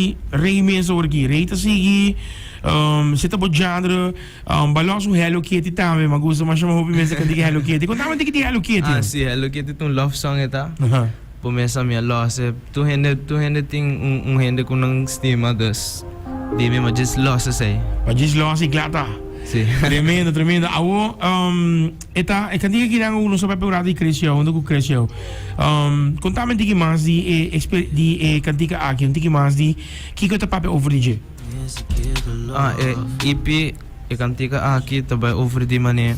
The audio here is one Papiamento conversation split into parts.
di Rey mes awor aki. Rey ta sigui, si ta bo genre, bo a los un Hello Kitty tambe, mi a gusta masha hopi mes e kantika Hello Kitty. Konta mi tiki di Hello Kitty. Ah si, Hello Kitty ta un love song e ta. Bo mes a mi a los e. Tur hende, tur hende tin un un hende ku nan stima, dus di mi mi a djis los esei. Bo a djis los i kla ta. Si. Tremendo, tremendo. Awor, E ta e kantika kinan ku nos a papia un rato di Cresio, huntu ku Cresio. Kontami un tiki mas di e eksper di e kantika aki, un tiki mas di kiko e ta papia over di dje. Ah, e EP, e kantika aki ta bai over di manera,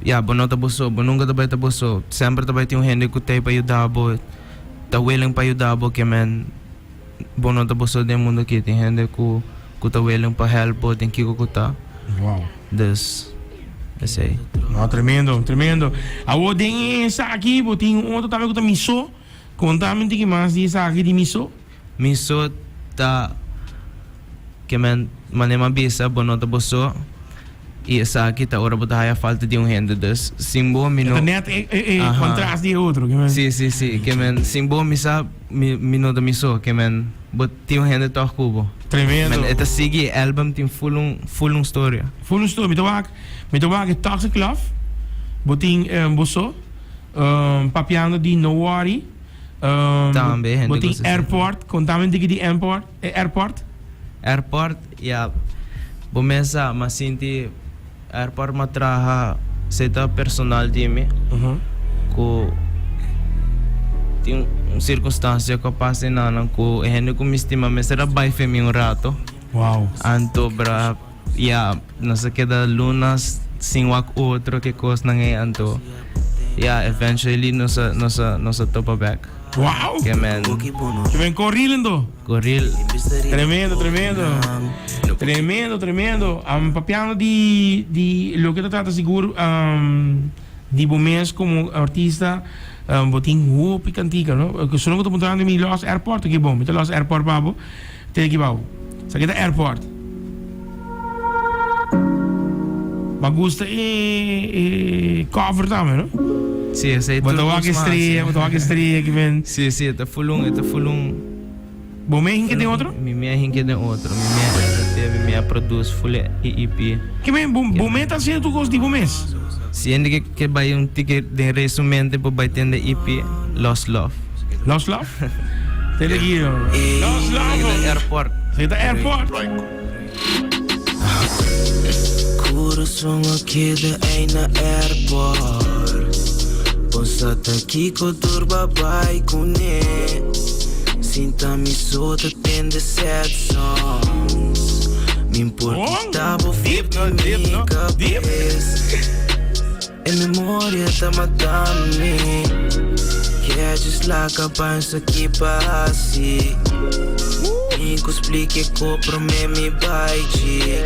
ya, bo no ta bo so, bo nunka ta bai ta bo so. Semper ta bai tin un hende ku t'ei pa yuda bo, ta willing pa yuda bo, ke men. Bo no ta bo so den mundo aki, tin hende ku ku ta willing pa help bo den kiko ku ta. Wow. Dus esei. No, tremendo, tremendo. Awor den esaki bo tin un otro tambe ku ta Mi So. Konta mi un tiki mas di esaki di Mi So. Mi So ta ke men manera mi a bisa bo no ta bo so i esaki ta ora bo ta haya falta di un hende dus sin bo mi no. E ta net e e kontrast di e otro. Si si si ke men sin bo mi sa. Mi mi no ta mi so, ke men bo tin un hende tòg ku bo. Tremendo. Men e ta sigui e album tin full un full un storia. Full un storia. Mi ta wak mi ta wak e Toxic Love, bo tin bo so, Papiando di No Worry, Tambe hende bo tin gusta esei. Airport, kontami un tiki di Airport, e Airport. Airport, ya, bo mes sa, m'a sinti. Airport m'a traha esei ta personal di mi ku tin un sirkunstansia ku a pasa e nan ku e hende ku mi stima mester a bai fe mi un rato. Anto bra ya nos a keda lunas sin wak otro ke kosnan ei anto ya eventually nos a nos a nos a topa bek. Wow! Ke men. Ke men koril anto. Koril. Tremendo, tremendo. Tremendo, tremendo. Am papiando di di loke ta trata sigur di bo mes komo artista, bo tin hopi kantika, no? Solo ku ta puntrando mi los airport aki bon, mi ta los airport pa bo. Te aki bou. Sa ki ta airport. Ma gusta e e cover tambe, no? Si, esei Bo ta wak estrella, bo ta wak estrella ki men. Si, si, e ta full un, e ta full un. Bo me hinke den otro? Mi me hinke den otro. Mi me edite, mi me a produce full e EP. Ki men, bo, bo me ta haciendo tur cos di bo mes? Si hende ke ke bai un tiki den resumente por bai tende EP Lost Love. Lost Love? Tende aki yo. Lost Love. Esaki ta airport. Esaki ta airport. Corazon a keda ey na airport Bo sa ta kiko tur ba bai cune Sinta mi so ta tende sad songs Mi por kita bo for di mi cabes E memoria ta mata mi Catches laka pansa ki pa hasi Mi ku splike ko prome mi bai dji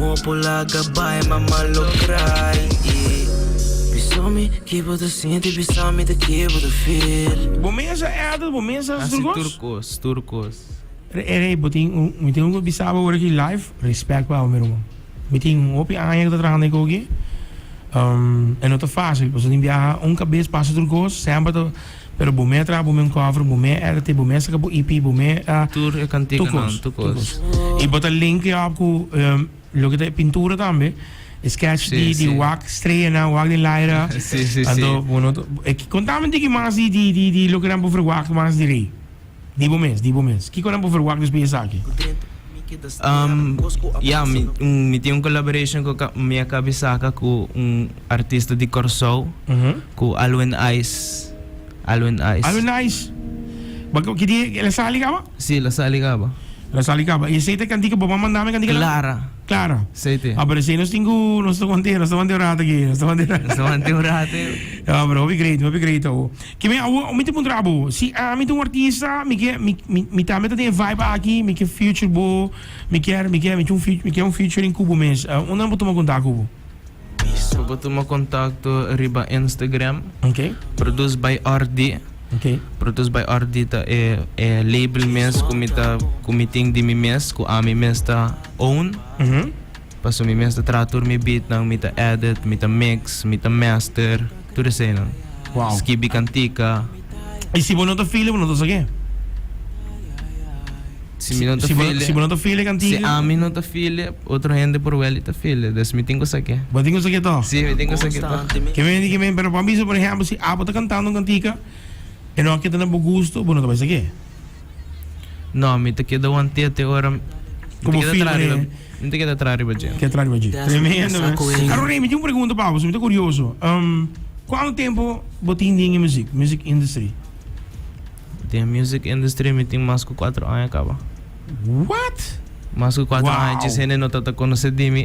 No por laga bai mama lo cry Bisa mi ki bo ta sinti bisa mi ta ki bo ta feel. Bo mesa Edel bo mesa Hasi turkos? tur kos tur kos. Rey bo tin un mi tin un ku bisa bo ora ki live respect pa bo mi ruman. Mi tin hopi aña ku ta traha na e koki. E no ta fásil, pasobra tin biaha un kabes pasa tur kos, semper ta, pero bo me a traha bo me un cover, bo me a edit, bo me a saka bo EP, bo me a Tur e tur kantikanan, kos, tur tur kos. kos. I bo ta link e op ku loke ta e pintura tambe, e sketch Sí, di di sí. wak streanan, wak den laira. Sí, sí, sí. Anto bo no ta, kontami un tiki mas di di di di loke nan por verwagt mas di Rey. Di bo mes, di bo mes. Kiko nan por verwagt despues di esaki? Um, ya, mi, mi tin un collaboration ku mi a kabi saka ku un artista di Kòrsou, ku Alwin Ice. Alwin Ice. Alwin Ice. Ba ki di el a sali kaba? Si, el a sali kaba. El a sali kaba. I esei ta e kantika, bo a manda mi e kantika? Clara. Clara. Esei te. Ah, pero esei nos tin ku, nos ta want'é, nos ta want'é un rato aki, nos ta want'é un rato. Nos ta want'é un rato. Ah, pero hopi great, hopi great awo. Ke mi awo, mi ta puntra bo, si ami ta un artista, mi ke, mi, mi, mi tambe ta den e vibe aki, mi ke feature bo, mi kier, mi kier, mi ke un mi ke un featuring ku bo mes, unda nan por tuma kontak ku bo? Bo por tuma kontakto riba Instagram. Ok. Produced by RD. Ok. Produced by RD ta e, e label mes ku mi ta, ku mi tin di mi mes, ku ami mes ta own. Paso mi mes ta traha tur mi beatnan, mi ta edit, mi ta mix, mi ta master, tur eseinan. Wow. Skibi kantika. I si bo no ta feel bo no ta sa ke? Si mi no ta Si bo, feel si bo no ta feel e Si kantika. ami no ta feel e, otro hende por wel i ta feel e. Dus mi tin ku sa ke. Bo tin ku sa ke tòg? Si, mi tin ku sa ke tòg. Ke men di ke men, pero pa bisa por ehèmpel si abo ta kantando un kantika e no a keda na bo gusto, bo no ta bai sa ke. No, mi ta keda want'é te ora mi Ku ta bo keda feel traha riba, manera. mi ta keda traha riba dje. Keda traha riba dje. Tremendo, man. Aro Rey, mi tin un pregunta pa bo, mi ta kurioso. Kuantu tempu bo tin den e muzik, music industry? Den music industry mi tin mas ku kuatro aña kaba. What? Mas ku kuatro aña Wow. djis hende no ta ta konosé di mi.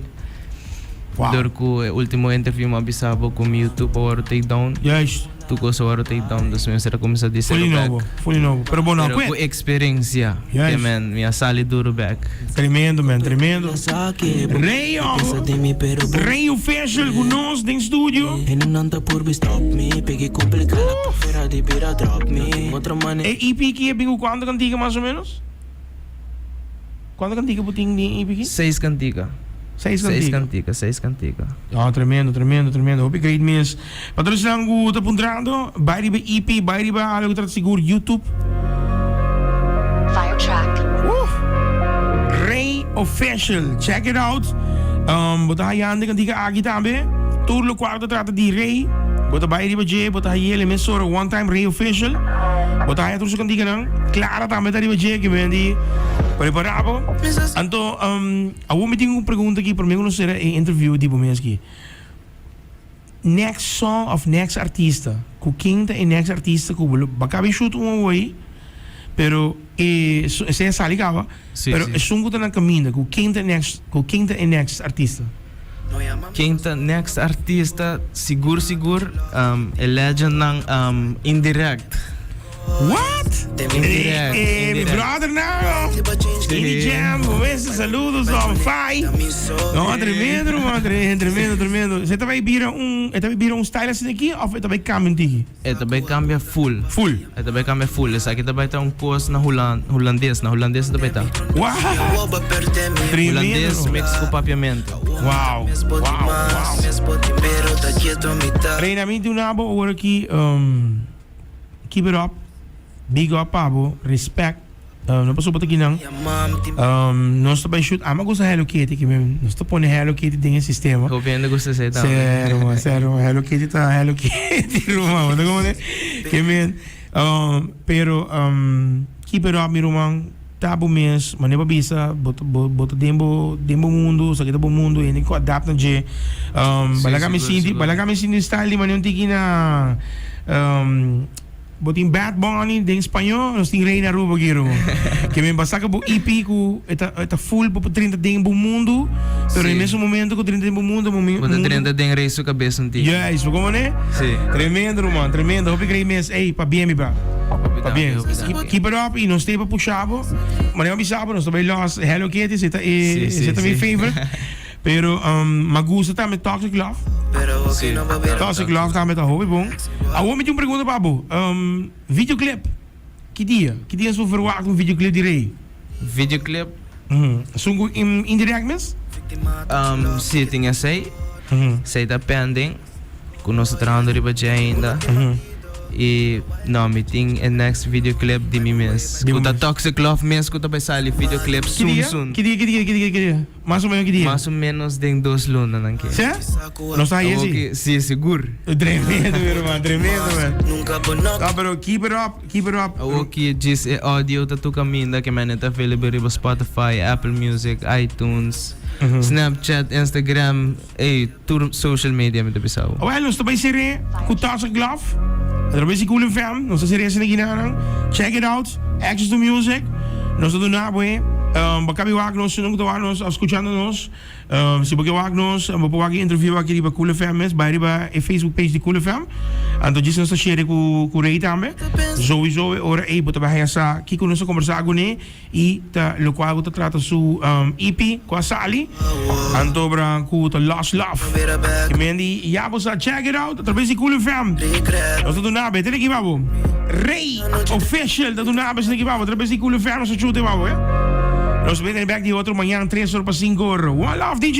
Wow. Dor ku e ultimo interview mi a bisa bo ku mi YouTube a wòrdu take down. Juist. Tur kos a wòrdu take down dus mi mester a kuminsá di Fully sero bèk. nobo, fully nobo. Pero bo no a Pero ku quit. eksperensia. Juist. Ke men mi a sali duru bèk. Tremendo man, tremendo. Rey Rey Official ku nos den studio. E EP ki e bin ku kuantu kantika mas o menos? Kuantu kantika bo tin den EP ki? Seis kantika. Seis kantika. Seis kantika, seis kantika. Oh, tremendo, tremendo, tremendo. Hopi great mes. Pa tur esnan ku ta puntrando, bai riba EP, bai riba algo ku ta sigur YouTube. Fire track. Woo! Rey Official, check it out. Um, bo ta hayando e kantika aki tambe. Tur lokual ta trata di Rey, bo ta bai riba dje, bo ta hay'el e mesora one time Rey Official. Bo ta haya tur su kantikanan. Clara tambe ta riba dje, ke men di prepara bo. Anto, um, awor mi tin un pregunta aki prome ku nos sera e interview di bo mes aki. Next song of next artista ku ken ta e next artista ku bo lo bo a kaba e shoot un awor pero e esei a sali kaba Sí, pero sí. esun ku ta na kaminda ku ken ta e next ku ken ta e next artista. Ken ta next artista sigur sigur e legend nan indirect. What? Indirect, Eh, mi indirect. brother now. Indie Jam, Wese, saludos on fire. No, tremendo, man, tremendo, tremendo, tremendo. Ze tabay bira un, e tabay bira un style asina aki of e tabay cambia un tiki? E ta bay cambia full. Full. E ta bay cambia full. Esaki ta bay ta un cos na Hulan, Hulandes, na Hulandes e ta bay ta. Wow! Tremendo. Hulandes mix cu Papiamento. Wow, wow, wow. Reina, mi duna bo ora aki, um, Keep it up, big up pa bo, respect, no pasobra bo ta kinan, nos ta bai shoot, ami a gusta Hello Kitty, ke men nos ta pone Hello Kitty den e sistema. Hopi hende gusta esei tambe. Sero man, sero man, Hello Kitty ta Hello Kitty ruman, bo ta komprende? Ke men, pero keep it up mi ruman, ta bo mes, manera bo a bisa, bo ta bo ta den bo den bo mundu, esaki ta bo mundu, hende ku adapt na dje. Balaga mi sinti, balaga mi sinti style di manera un tiki na bo tin Bad Bunny den spañó, nos tin Rey na Aruba aki ruman. Ke men basta ku bo EP ku e ta e ta full bo por drenta den bo mundu, pero e mesun momento ku drenta den bo mundu, bo Bo ta drenta den Rey su kabes un tiki. Juist, bo komo ne? Si. Tremendo ruman, tremendo. Hopi grei mes. Ey, pabien mi bra. Hopi Pabien. danki, hopi danki. Keep it up y nos stay pa pusha bo. Manera mi bisa bo, nos ta bay los Hello Kitty, esey ta e, Si, si, esey ta mi si. favorite. Pero um, ma gusta tambe Toxic Love. Si. Toxic Love tambe ta hopi bon. Awor mi tin un pregunta pa bo. Um, videoclip. Ki dia? Ki dia nos por verwagt un videoclip di Rey? Videoclip? Esun ku indirect mes? Um, si, tin esey. Esey ta pending. Ku nos ta trahando riba dje ainda. I no, mi tin e next videoclip di mi mes. Ku ta Toxic Love mes ku ta bai sali videoclip Ki soon dia? soon. Ki dia, ki dia, ki dia, ki dia? Mas o menos ki dia? Mas o menos den dos lunanan ke. Sí? Nos ta haye si? Sí, sigur. Tremendo, mi hermano, tremendo, man. No, pero keep it up, keep it up. Awor ki djis e audio ta tur kaminda ke men e ta available riba Spotify, Apple Music, iTunes, Snapchat, Instagram, ey, tur social media mi ta bisa bo. Awel, nos ta bai ser'é ku Toxic Love. Atrabes di Cool FM, nos ta ser'é asina kinanan. Check it out, Access to Music. Nos ta duna bo e. Bo kabi wak nos, si no ku ta wak nos òf skuchando nos. Si bo ke wak nos, bo por wak e interview aki riba Cool FM mes. Bai riba e Facebook page di Cool FM. Anto djis nos ta share ku ku Rey tambe. Souiso e ora ei bo ta bai haña sa kiko nos a kombersá kuné. Y ta locual cu ta trata su EP cu a sali antobra cu ta Lost Love. Y men di ya bo sa check it out atraves di Cool FM. Nos ta duna bo, e tene ki babo. Rey Official ta duna bo esaki ki babo atraves di Cool FM nos ta chuta e babo eh. Nos bini bek di otro mañan tres or pa cinco or. One love DJ.